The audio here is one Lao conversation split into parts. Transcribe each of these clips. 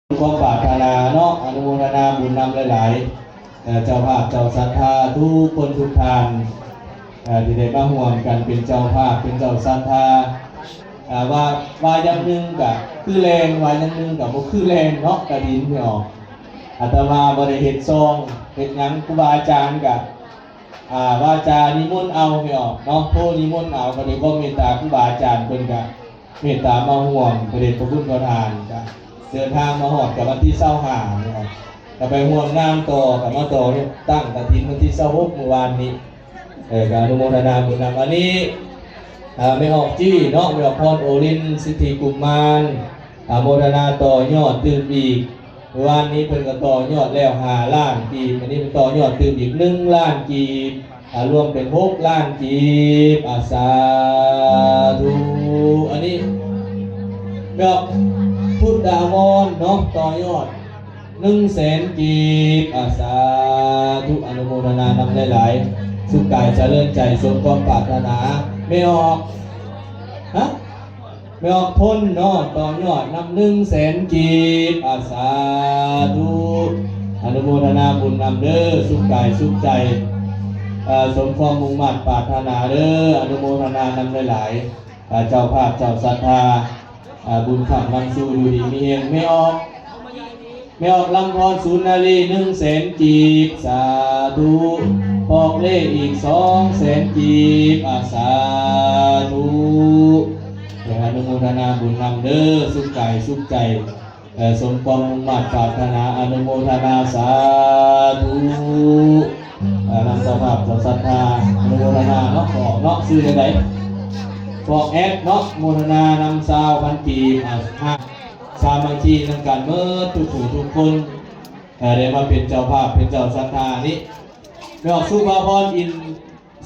ຄວາມປາດຖະໜາເນາະ ອະນຸໂມທະນາບຸນນຳຫຼາຍໆ ເອີ ເຈົ້າພາບເຈົ້າສັດທາທຸກຄົນທຸກທ່ານ ເອີ ທີ່ໄດ້ມາຮ່ວມກັນເປັນເຈົ້າພາບເປັນເຈົ້າສັດທາ ເອີ ວ່າ ວ່າຢ່າງໜຶ່ງກະຄືແລ່ນ ວ່າຢ່າງໜຶ່ງກະບໍ່ຄືແລ່ນເນາະ ກະດິນເນາະ ອາດຕະມາບໍ່ໄດ້ເຮັດຊອງເຮັດຫຍັງ ຄູບາອາຈານກະ ອ່າ ວາຈານິມົນເອົາ ແມ່ອອກເນາະ ໂທນິມົນເອົາ ກໍດ້ວຍຄວາມເມດຕາຄູບາອາຈານເພິ່ນກະເມດຕາມາຮ່ວມພະເດດພະຄຸນພະທານ ກະເດີນທາງມາຮອດກະວັນທີຊາວຫ້າເນາະ ກະໄປຮ່ວມງານຕໍ່ ກະມາຕໍ່ຕັ້ງກະຖິນວັນທີຊາວຫົກມື້ວານນີ້ ເອີ ກະອະນຸໂມທະນາບຸນນຳ ອັນນີ້ ອ່າ ແມ່ອອກຈີ້ເນາະ ແມ່ອອກພອນໂອລິນ ສິດທິກຸມມານ ອະນຸໂມທະນາຕໍ່ຍອດຕື່ມອີກ ວານນີ້ເພິ່ນກໍຕໍ່ຍອດແລ້ວຫ້າລ້ານກີບ ອັນນີ້ເພິ່ນຕໍ່ຍອດຕື່ມອີກໜຶ່ງລ້ານກີບ ອາ ລວມເປັນຫົກລ້ານກີບ ອາ ສາທຸ ອັນນີ້ດອກພຸດດາວອນເນາະ ຕໍ່ຍອດໜຶ່ງແສນກີບ ອາ ສາທຸ ອະນຸໂມທະນານຳຫຼາຍໆ ສຸກກາຍຈະເລີນໃຈ ສົມຄວາມປາດຖະໜາ ແມ່ອອກ ຮະ? ແມ່ອອກພົນເນາະ ຕໍ່ຍອດນຳໜຶ່ງແສນກີບ ອາ ສາທຸ ອະນຸໂມທະນາບຸນນຳເດີ ສຸກກາຍສຸກໃຈ ເອີ ສົມຄວາມມຸ່ງມາດປາດຖະໜາເດີ ອະນຸໂມທະນານຳຫຼາຍໆ ເອີ ເຈົ້າພາບເຈົ້າສັດທາ ເອີ ບຸນຄ້ຳນຳສູ່ຢູ່ດີມີແຮງ ແມ່ອອກ ແມ່ອອກລຳພອນສູນນາລີໜຶ່ງແສນກີບ ສາທຸ ອອກເລກອີກສອງແສນກີບ ອາ ສາທຸ ຂໍອະນຸໂມທະນາບຸນນຳເດີ ສຸກກາຍສຸກໃຈ ເອີ ສົມຄວາມມຸ່ງມາດປາດຖະໜາ ອະນຸໂມທະນາ ສາທຸ ເອີ ນຳເຈົ້າພາບເຈົ້າສັດທາ ອະນຸໂມທະນາເນາະ ອອກເນາະ ຊື່ຈັ່ງໃດ ອອກແອັດເນາະ ໂມທະນານຳຊາວພັນກີບ ອາ ສາມັກຄີນຳກັນເໝິດທຸກຜູ້ທຸກຄົນ ເອີ ໄດ້ມາເປັນເຈົ້າພາບເປັນເຈົ້າສັດທານີ້ ແມ່ອອກສຸພາພອນ ອິນ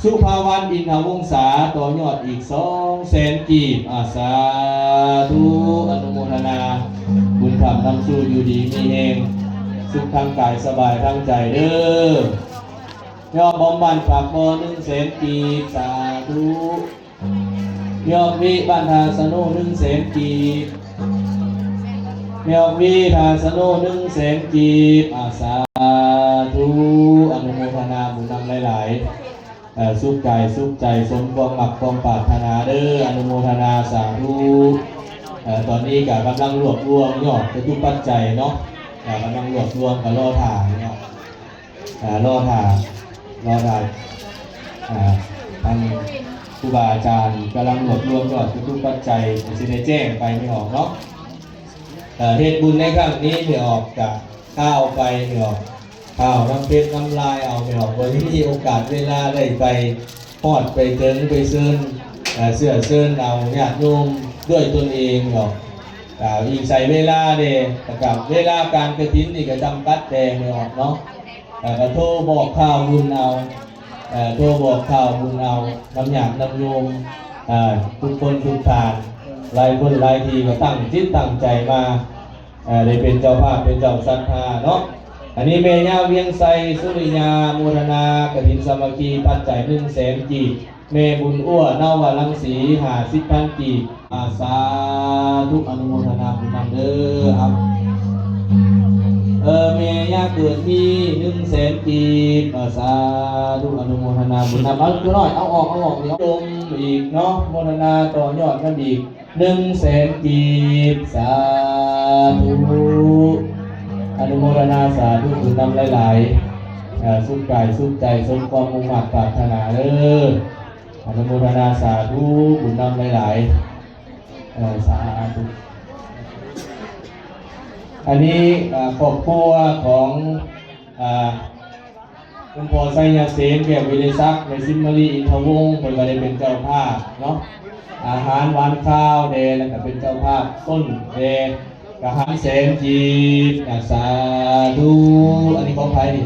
ສຸພາວັນ ອິນທະວົງສາ ຕໍ່ຍອດອີກສອງແສນກີບ ອາ ສາທຸ ອະນຸໂມທະນາ ບຸນຄ້ຳນຳສູ່ຢູ່ດີມີແຮງ ສຸກທາງກາຍສະບາຍທາງໃຈເດີ ຍອດບອມບ້ານປາກບໍ່ໜຶ່ງແສນກີບ ສາທຸ ຍອດວິບ້ານທ່າສະໂນໜຶ່ງແສນກີບ ຍອດວິທ່າສະໂນໜຶ່ງແສນກີບ ອາ ສາທຸ ອະນຸໂມທະນາບຸນນຳຫຼາຍໆ ເອີ ສຸກກາຍສຸກໃຈ ສົມຄວາມມັກຄວາມປາດຖະໜາເດີ ອະນຸໂມທະນາ ສາທຸ ເອີ ຕອນນີ້ກະກຳລັງລວບລວມຍອດຈະຕຸປັດໄຈເນາະ ເອີ ກຳລັງລວບລວມ ກະລໍຖ້າເນາະ ອ່າ ລໍຖ້າ ລໍຖ້າ ອ່າ ທາງຄູບາອາຈານກຳລັງລວບລວມຍອດຈະຕຸປັດໄຈ ກໍຊິໄດ້ແຈ້ງໄປແມ່ອອກເນາະ ເອີ ເຮັດບຸນໃນຄັ້ງນີ້ແມ່ອອກກະຂ່າວໄປແມ່ອອກ ຂ່າວນຳເຟດນຳລາຍເອົາແມ່ອອກ ບໍ່ໄດ້ມີໂອກາດເວລາໄດ້ໄປຮອດໄປເຖິງໄປເຊີນ ເອີ ເຊື້ອເຊີນເອົາຍາດໂຍມດ້ວຍຕົນເອງແມ່ອອກ ກະອີງໃສ່ເວລາເດ້ ແລ້ວກະເວລາການກະຖິນນີ້ກະຈຳກັດແດ່ແມ່ອອກເນາະ ເອີ ກະໂທບອກຂ່າວບຸນເອົາ ເອີ ໂທບອກຂ່າວບຸນເອົາ ນຳຍາດນຳໂຍມ ເອີ ທຸກຄົນທຸກທ່ານ ຫຼາຍຄົນຫຼາຍທີ່ກໍຕັ້ງຈິດຕັ້ງໃຈມາ ເອີ ໄດ້ເປັນເຈົ້າພາບເປັນເຈົ້າສັດທາເນາະ ອັນນີ້ແມ່ຍ່າວຽງໄຊ ສຸລິຍາ ໂມທະນາກະຖິນສາມັກຄີ ປັດໄຈໜຶ່ງແສນກີບ ແມ່ບຸນອ້ວ ນາວະລັງສີ ຫ້າສິບພັນກີບ ອາ ສາທຸ ອະນຸໂມທະນາບຸນນຳເດີ ເອົາ ເອີ ແມ່ຍາເກີດມີໜຶ່ງແສນກີບ ອາ ສາທຸ ອະນຸໂມທະນາບຸນນຳ ເອົາ ຕົວນ້ອຍ ເອົາອອກ ເອົາອອກ ດຽວ ຈົ່ມອີກເນາະ ໂມທະນາຕໍ່ຍອດນຳອີກໜຶ່ງແສນກີບ ສາທຸ ອະນຸໂມທະນາ ສາທຸ ບຸນນຳຫຼາຍໆ ເອີ ສຸກກາຍສຸກໃຈ ສົມຄວາມມຸ່ງມາດປາດຖະໜາເດີ ອະນຸໂມທະນາ ສາທຸ ບຸນນຳຫຼາຍໆ ເອີ ສາທຸ ອັນນີ້ ເອີ ຄອບຄົວຂອງ ເອີ ຄຸນພໍ່ໄຊຍະເສນ ແກ້ວວິໄລສັກ ແມ່ສິມມາລີ ອິນທະວົງ ເພິ່ນກໍໄດ້ເປັນເຈົ້າພາບເນາະ ອາຫານຫວານຄາວແດ່ ແລ້ວກໍເປັນເຈົ້າພາບຕົ້ນແດ່ ກະຫານແສນກີບ ອາ ສາທຸ ອັນນີ້ຂອງໃຜນີ້?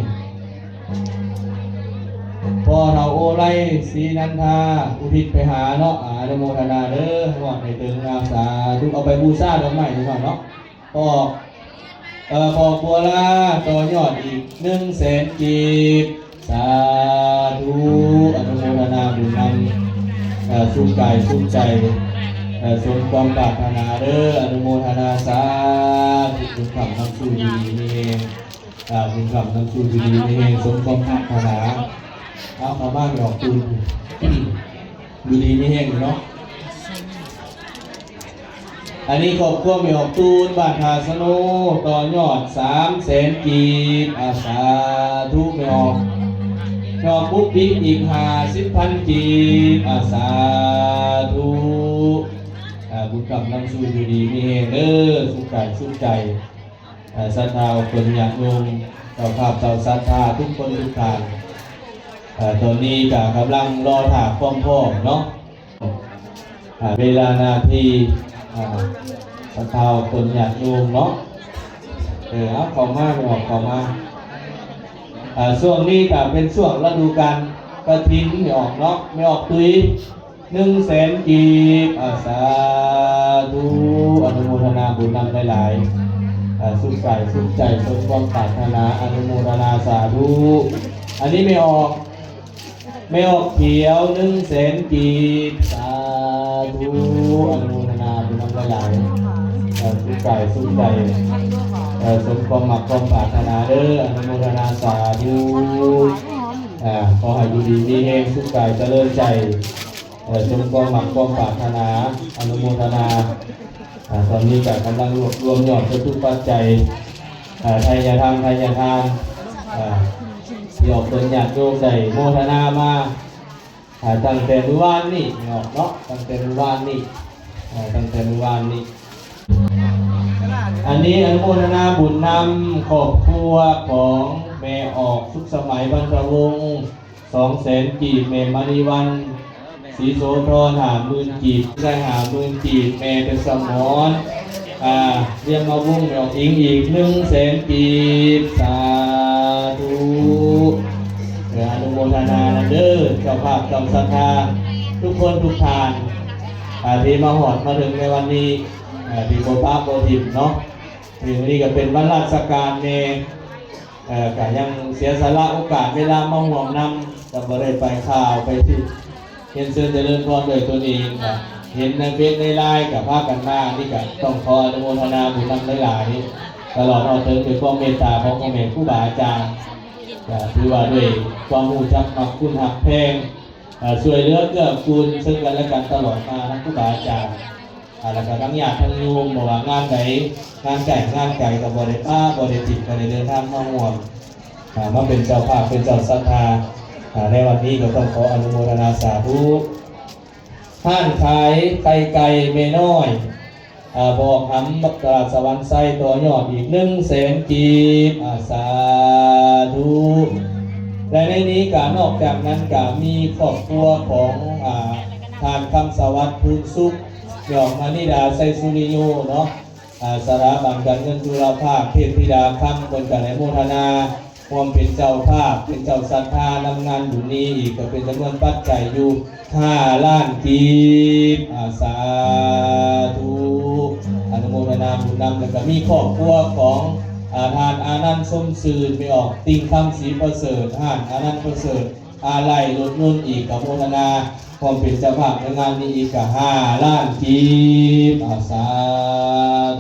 ພໍ່ເຖົ້າໂອໄລ ສີນັນທາ ອຸທິດໄປຫາເນາະ ອາ ອະນຸໂມທະນາເດີ ມອບໃຫ້ເຖິງ ອາ ສາທຸ ເອົາໄປບູຊາດອກໄມ້ນີ້ເນາະ ອອກ ເອີ ພໍ່ບົວລາ ຕໍ່ຍອດອີກໜຶ່ງແສນກີບ ສາທຸ ອະນຸໂມທະນາບຸນນຳ ເອີ ສຸກກາຍສຸກໃຈ ເອີ ສົມຄວາມປາດຖະໜາເດີ ອະນຸໂມທະນາ ສາທຸ ບຸນຄຳນຳສູ່ຢູ່ດີມີແຮງ ອາ ບຸນຄຳນຳສູ່ຢູ່ດີມີແຮງ ສົມຄວາມປາດຖະໜາ. ເອົາ ເຂົ້າມາແມ່ອອກຕູນ ຢູ່ດີມີແຮງເນາະ. ອັນນີ້ຄອບຄົວແມ່ອອກຕູນ ບ້ານທ່າສະໂນ ຕໍ່ຍອດສາມແສນກີບ ອາ ສາທຸແມ່ອອກ. ແມ່ອອກປຸກປິກອີກຫ້າສິບພັນກີບ ອາ ສາທຸ. ອາ ບຸນຄຳນຳສູ່ຢູ່ດີມີແຮງເດີ ສຸກກາຍສຸກໃຈ. ເອີ ສັດທາອອກຕົນຍາດໂຍມ ເຈົ້າພາບເຈົ້າສັດທາທຸກຄົນທຸກທ່ານ. ເອີ ຕອນນີ້ກະກຳລັງລໍຖ້າຄວາມພ້ອມເນາະ. ເອີ ເວລານາທີ ເອີ ສັດທາອອກຕົນຍາດໂຍມເນາະ. ເອີ ເອົາເຂົ້າມາ ແມ່ອອກເຂົ້າມາ. ເອີ ຊ່ວງນີ້ກະເປັນຊ່ວງລະດູການກະຖິນ ແມ່ອອກເນາະ ແມ່ອອກຕຸ້ຍ ໜຶ່ງແສນກີບ ອາ ສາທຸ ອະນຸໂມທະນາບຸນນຳຫຼາຍໆ ອາ ສຸກກາຍສຸກໃຈ ສົມຄວາມປາດຖະໜາ ອະນຸໂມທະນາສາທຸ. ອັນນີ້ແມ່ອອກ ແມ່ອອກຂຽວ ໜຶ່ງແສນກີບ ສາທຸ ອະນຸໂມທະນາບຸນນຳຫຼາຍໆ ອາ ສຸກກາຍສຸກໃຈ ອາ ສົມຄວາມມັກຄວາມປາດຖະໜາເດີ ອະນຸໂມທະນາສາທຸ. ອາ ຂໍໃຫ້ຢູ່ດີມີແຮງ ສຸກກາຍຈະເລີນໃຈ ເອີ ສົມຄວາມມັກຄວາມປາດຖະໜາ ອະນຸໂມທະນາ. ອາ ຕອນນີ້ກະກຳລັງລວບລວມຍອດວັດຖຸປັດໄຈ ອາ ໄທຍະທຳ ໄທຍະທານ ອາ ທີ່ອອກຕົນຍາດໂຍມໄດ້ໂມທະນາມາ ອາ ຕັ້ງແຕ່ມື້ວານນີ້ເນາະ ເນາະ ຕັ້ງແຕ່ມື້ວານນີ້ ອາ ຕັ້ງແຕ່ມື້ວານນີ້. ອັນນີ້ອະນຸໂມທະນາບຸນນຳຄອບຄົວຂອງແມ່ອອກ ສຸກສະໄໝ ບັນທະວົງ ສອງແສນກີບ, ແມ່ມະນີວັນ ສີໂສທອນ ຫ້າໝື່ນກີບ, ໄດ້ຫ້າໝື່ນກີບ, ແມ່ເປັນສະໝອນ ອາ ລຽມມາວົງ ແມ່ອອກອິງອີກ ໜຶ່ງແສນກີບ ສາທຸ. ເອີ ອະນຸໂມທະນານຳເດີ ເຈົ້າພາບເຈົ້າສັດທາທຸກຄົນທຸກທ່ານ ອາ ທີ່ມາຮອດມາເຖິງໃນວັນນີ້ ອາ ທີ່ບໍ່ປະບໍ່ຖິ້ມເນາະ. ມື້ນີ້ກະເປັນວັນລາຊະການແດ່ ເອີ ກະຍັງເສຍສະຫຼະໂອກາດເວລາມາຮ່ວມນຳ ກະບໍ່ໄດ້ໄປຂ່າວໄປທີ່ ຮຽນເຊີນຈະເລີນພອນດ້ວຍຕົນເອງ ກະເຫັນໃນເຟສໃນລາຍ ກະພາກັນມາ ນີ້ກະຕ້ອງຂໍອະນຸໂມທະນາບຸນນຳຫຼາຍໆ ຕະຫຼອດຮອດເຖິງດ້ວຍຄວາມເມດຕາຂອງພໍ່ແມ່ຄູບາອາຈານ ກະຖືວ່າດ້ວຍຄວາມຮູ້ຈັກມັກຄຸນຮັກແພງ ເອີ ຊ່ວຍເຫຼືອເກື້ອກູນເຊິ່ງກັນແລະກັນຕະຫຼອດມານຳຄູບາອາຈານ ອາ ແລ້ວກະທັງຍາດທັງໂຍມ ບໍ່ວ່າງານໃດ ງານໃກ້ງານໄກ ກະບໍ່ໄດ້ປະ ບໍ່ໄດ້ຖິ້ມ ກະໄດ້ເດີນທາງມາຮ່ວມ ອາ ມາເປັນເຈົ້າພາບ ເປັນເຈົ້າສັດທາ ອາ ໃນວັນນີ້ກະຕ້ອງຂໍອະນຸໂມທະນາສາທຸ. ຮ້ານຂາຍໄຂ່ໄກ່ແມ່ນ້ອຍ ອາ ບໍ່ອອກຫຳ ຕະຫຼາດສະຫວັນໄຊ ຕໍ່ຍອດອີກໜຶ່ງແສນກີບ ອາ ສາທຸ. ແລະໃນນີ້ກະນອກຈາກນັ້ນກະມີຄອບຄົວຂອງ ອາ ທ່ານຄຳສະຫວັດ ພູນສຸກ ຍອກມະນີດາ ໄຊສຸລິໂຍເນາະ ອາ ສະຖາບັນການເງິນຈຸລະພາກ ເທບທິດາຄຳ ເພິ່ນກະໄດ້ໂມທະນາຮ່ວມເປັນເຈົ້າພາບ ເປັນເຈົ້າສັດທານຳງານບຸນນີ້ອີກ ກະເປັນຈຳນວນປັດໄຈຢູ່ຫ້າລ້ານກີບ ອາ ສາທຸ ອະນຸໂມທະນາບຸນນຳ. ແລ້ວກະມີຄອບຄົວຂອງ ອາ ທ່ານອານັນ ຊົມຊື່ນ ແມ່ອອກຕິ່ງຄຳ ສີປະເສີດ ຮ້ານອານັນປະເສີດ ອາໄຫຼ່ລົດຍົນອີກ ກະໂມທະນາ ພ້ອມເປັນເຈົ້າພາບໃນງານນີ້ອີກກະຫ້າລ້ານກີບ ອາ ສາ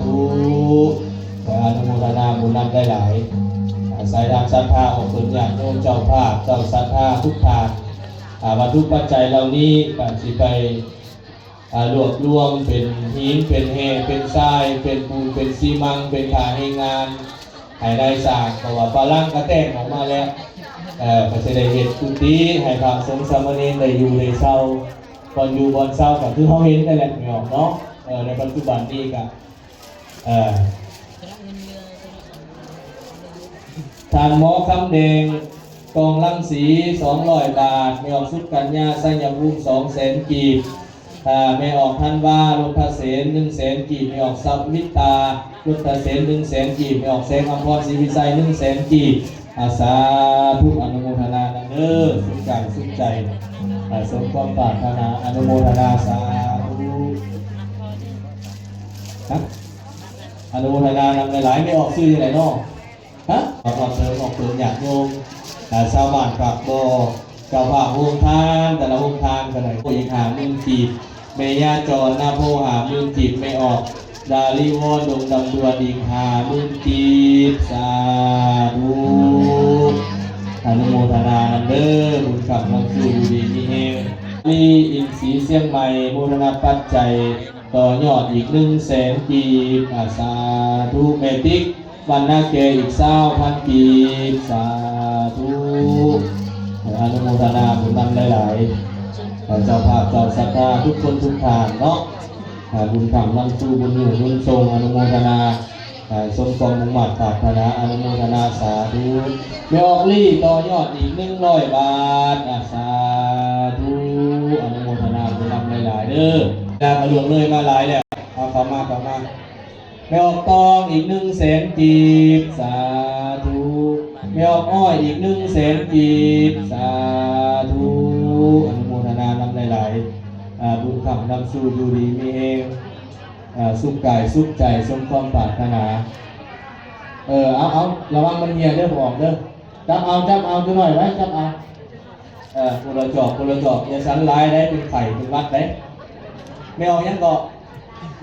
ທຸ ຂໍອະນຸໂມທະນາບຸນນຳຫຼາຍໆ ອາ ສາຍທານສັດທາອອກຕົນຍາດໂຍມ ເຈົ້າພາບເຈົ້າສັດທາທຸກທ່ານ ອາ ວັດຖຸປັດໄຈເຫຼົ່ານີ້ກະຊິໄປ ອາ ລວບລວມເປັນຫີນ ເປັນແຮ່ ເປັນຊາຍ ເປັນປູນ ເປັນຊີມັງ ເປັນຄ່າແຮງງານ ໃຫ້ນາຍສ້າງ ເພາະວ່າຝຣັ່ງກະແຕ່ງອອກມາແລ້ວ ເອີ ກະຊິໄດ້ເຮັດກຸຕິໃຫ້ພະສົງສາມະເນນໄດ້ຢູ່ໄດ້ເຊົາ ບ່ອນຢູ່ບ່ອນເຊົາກະຄືເຮົາເຫັນນັ້ນແຫຼະ ແມ່ນເນາະ. ເອີ ໃນປັດຈຸບັນນີ້ກະ ເອີ ທ່ານໝໍຄຳແດງ ກອງລັງສີ ສອງຮ້ອຍບາດ, ແມ່ອອກສຸກກັນຍາ ໄຊຍະພູມ ສອງແສນກີບ, ອາ ແມ່ອອກທັນວາ ລົດທະເສນ ໜຶ່ງແສນກີບ, ແມ່ອອກສະວິດຕາ ລົດທະເສນ ໜຶ່ງແສນກີບ, ແມ່ອອກແສງອຳພອນ ສີວິໄຊ ໜຶ່ງແສນກີບ. ອາ ສາທຸ ອະນຸໂມທະນານຳເດີ ສຸກກາຍສຸກໃຈ ອາ ສົມຄວາມປາດຖະໜາ ອະນຸໂມທະນາ ສາທຸ ຮະ ອະນຸໂມທະນານຳຫຼາຍໆ. ແມ່ອອກຊື່ຈັ່ງໃດເນາະ? ຮະ ຂໍເຊີນອອກຕົນຍາດໂຍມ ອາ ຊາວບ້ານປາກບໍ່ ເຈົ້າພາບໂຮງທານ ແຕ່ລະໂຮງທານກະໄດ້ ອີກຫ້າໝື່ນກີບ, ແມ່ຍາຈອນນາໂພ ຫ້າໝື່ນກີບ, ແມ່ອອກ ດາລີວອນ ດົງດຳດວນ ອີກຫ້າໝື່ນກີບ ສາທຸ ອະນຸໂມທະນານຳເດີ ບຸນຄຳນຳສູ່ ຢູ່ດີມີແຮງ. ລີ ອິນສີ ຊຽງໃໝ່ ໂມທະນາປັດໄຈ ຕໍ່ຍອດອີກໜຶ່ງແສນກີບ ອາ ສາທຸ. ແມ່ຕິກ ວັນນາແກ ອີກຊາວພັນກີບ ສາທຸ ອະນຸໂມທະນາບຸນນຳຫຼາຍໆ ເຈົ້າພາບເຈົ້າສັດທາທຸກຄົນທຸກທ່ານເນາະ ບຸນຄຳນຳສູ່ ບຸນຢູ່ບຸນສົ່ງ ອະນຸໂມທະນາ ສົມຄວາມມຸ່ງມາດປາດຖະໜາ ອະນຸໂມທະນາ ສາທຸ. ແມ່ອອກລີ ຕໍ່ຍອດອີກໜຶ່ງຮ້ອຍບາດ ອາ ສາທຸ ອະນຸໂມທະນາບຸນນຳຫຼາຍໆເດີ. ເວລາກໍລ່ວງເລີຍມາຫຼາຍແລ້ວ ເອົາເຂົ້າມາ ເຂົ້າມາ. ແມ່ອອກຕອງ ອີກໜຶ່ງແສນກີບ ສາທຸ. ແມ່ອອກອ້ອຍ ອີກໜຶ່ງແສນກີບ ສາທຸ ອະນຸໂມທະນານຳຫຼາຍໆ ອາ ບຸນຄຳນຳສູ່ ຢູ່ດີມີແຮງ ອາ ສຸກກາຍສຸກໃຈ ສົມຄວາມປາດຖະໜາ. ເອີ ເອົາ ເອົາ ລະວັງມັນເຫ່ຍເດີ ບໍ່ອອກເດີ. ຈັບເອົາ ຈັບເອົາ ຕົວໜ້ອຍໄວ້ ຈັບເອົາ. ເອີ ຄົນລະຈອກ ຄົນລະຈອກ ຢ່າສັນຫຼາຍໄດ໋ ເປັນໄຂ້ເປັນຫວັດໄດ໋. ແມ່ອອກຫຍັງເກາະ?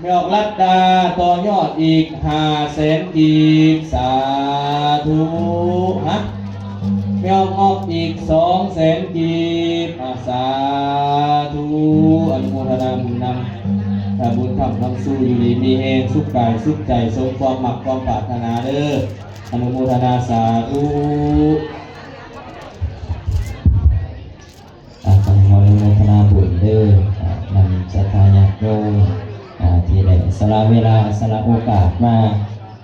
ແມ່ອອກລັດດາ ຕໍ່ຍອດອີກຫ້າແສນກີບ ສາທຸ. ຮະ ແມ່ອອກງອກອີກສອງແສນກີບ ອາ ສາທຸ ອະນຸໂມທະນາບຸນນຳ ອາ ບຸນຄຳນຳສູ່ ຢູ່ດີມີແຮງ ສຸກກາຍສຸກໃຈ ສົມຄວາມມັກຄວາມປາດຖະໜາເດີ ອະນຸໂມທະນາ ສາທຸ. ອາ ຂໍອະນຸໂມທະນາບຸນເດີ ອາ ນຳສັດທາຍາດໂຍມ ອາ ທີ່ໄດ້ສະຫຼະເວລາ ສະຫຼະໂອກາດມາ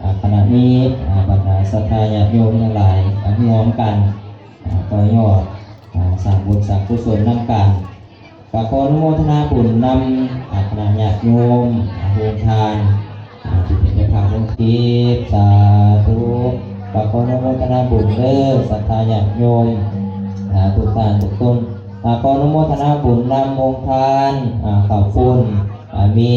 ອາ ຂະນະນີ້ ອາ ບັນດາສັດທາຍາດໂຍມທັງຫຼາຍ ອາ ຮ່ວມກັນ ອາ ຕໍ່ຍອດ ອາ ສ້າງບຸນສ້າງກຸສົນນຳກັນ. ກໍຂໍອະນຸໂມທະນາບຸນນຳ ອາ ຄະນະຍາດໂຍມ ອາ ໂຮງທານ ອາ ທີ່ເປັນເຈົ້າພາບລົງຄລິບ ສາທຸ. ກໍຂໍອະນຸໂມທະນາບຸນເດີ ສັດທາຍາດໂຍມ ອາ ທຸກທ່ານທຸກຄົນ. ອາ ຂໍອະນຸໂມທະນາບຸນນຳໂຮງທານ ອາ ເຂົ້າປຸ້ນ ອາ ມີ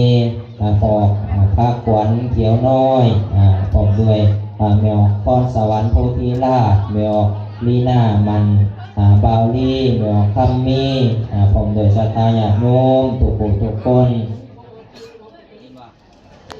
ອາ ພໍ່ ອາ ພາຂວັນຂຽວນ້ອຍ ອາ ພ້ອມດ້ວຍ ອາ ແມ່ອອກພອນສະຫວັນໂພທິລາດ ແມ່ອອກລີນາມັນ ອາ ບ່າວລີ ແມ່ອອກຄຳມີ ອາ ພ້ອມດ້ວຍສັດທາຍາດໂຍມທຸກຜູ້ທຸກຄົນ.